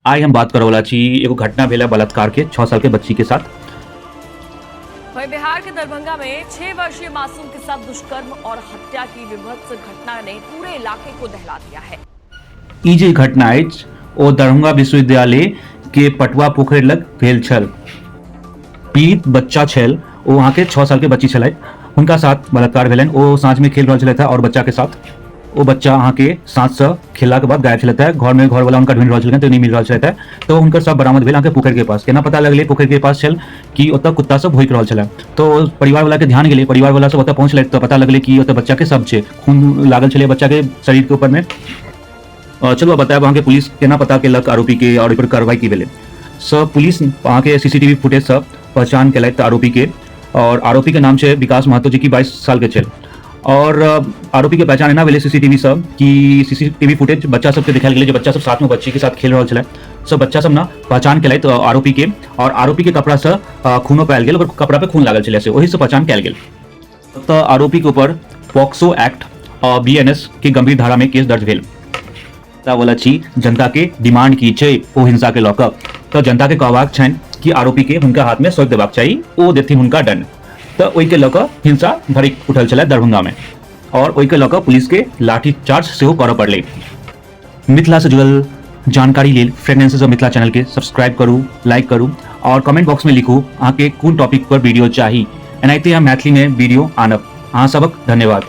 आइ हम बात करऽ वाला छी एगो घटना भेल बलात्कार के 6 साल के बच्ची के साथ। वहीं बिहार के दरभंगा में 6 वर्षीय मासूम के साथ दुष्कर्म और हत्या की विभत्स घटना ने पूरे इलाके को दहला दिया है। ई जे घटना अछि ओ दरभंगा विश्वविद्यालय के पटुआ पोखरि लग भेल छल। पीड़ित बच्चा छल ओ अहाँके 6 साल के बच्ची छलथि, हुनका साथ बलात्कार भेलनि। ओ साँझमे खेल रहल छलथि और बच्चा के साथ। ओ बच्चा अहाँके साँझसँ खेललाके बाद गायब छलथि। घरमे घरवाला हुनका ढूँढि रहल छलखिन तऽ नहि मिल रहल छलथि, तऽ हुनकर शव बरामद भेल अहाँके पोखरिके पास। केना पता लगलै पोखरिके पास छल कि ओतऽ कुत्ता सब भौंकि रहल छलै, तऽ परिवारवलाके ध्यान गेलै, परिवारवला सब ओतऽ पहुँचलथि तऽ पता लगलै कि ओतऽ बच्चाके शव छै, खून लागल छलै बच्चाके शरीरके ऊपरमे। चलू आब बतायब अहाँके पुलिस केना पता केलक आरोपीके आओर ओहिपर कार्रवाई की भेलै। सब पुलिस अहाँके सीसीटीवी फुटेजसँ पहचान केलथि आरोपीके और आरोपीके नाम छै विकास महतो, जे कि 22 सालके छै। और आरोपीके पहचान एना भेलै सीसीटीवीसँ कि सीसीटीवी फुटेज बच्चा सबके देखायल गेलै जे बच्चा सब साथमे बच्चीके साथ खेल रहल छलै। सब बच्चा सब ने पहचान केलथि आरोपीके और आरोपीके कपड़ासँ खूनो पायल गेल, ओकर कपड़ा पे खून लागल छलै, से ओहिसँ पहचान कयल गेल। तऽ आरोपीके ऊपर पॉक्सो एक्ट आ बीएनएस के गंभीर धारामे केस दर्ज भेल। वाला छी जनता के डिमांड की छै ओ हिंसा के लऽ कऽ, तऽ जनता के कहबाक छनि कि आरोपी के हुनका हाथ में सौंपि देबाक चाही, ओ देथिन हुनका दंड। तऽ ओहिके लऽ कऽ हिंसा भड़कि उठल छलै दरभंगा में और ओहिके लऽ कऽ पुलिस के लाठी चार्ज सेहो करऽ पड़लै। मिथिला से जुड़ल जानकारी लेल फ्रेगनेंसेज ऑफ मिथिला चैनल के सब्सक्राइब करू, लाइक करू और कमेंट बॉक्स में लिखू अहाँके कोन टॉपिक पर वीडियो चाही। एनाहिते हम मैथिली में वीडियो आनब। अहाँ सबक धन्यवाद।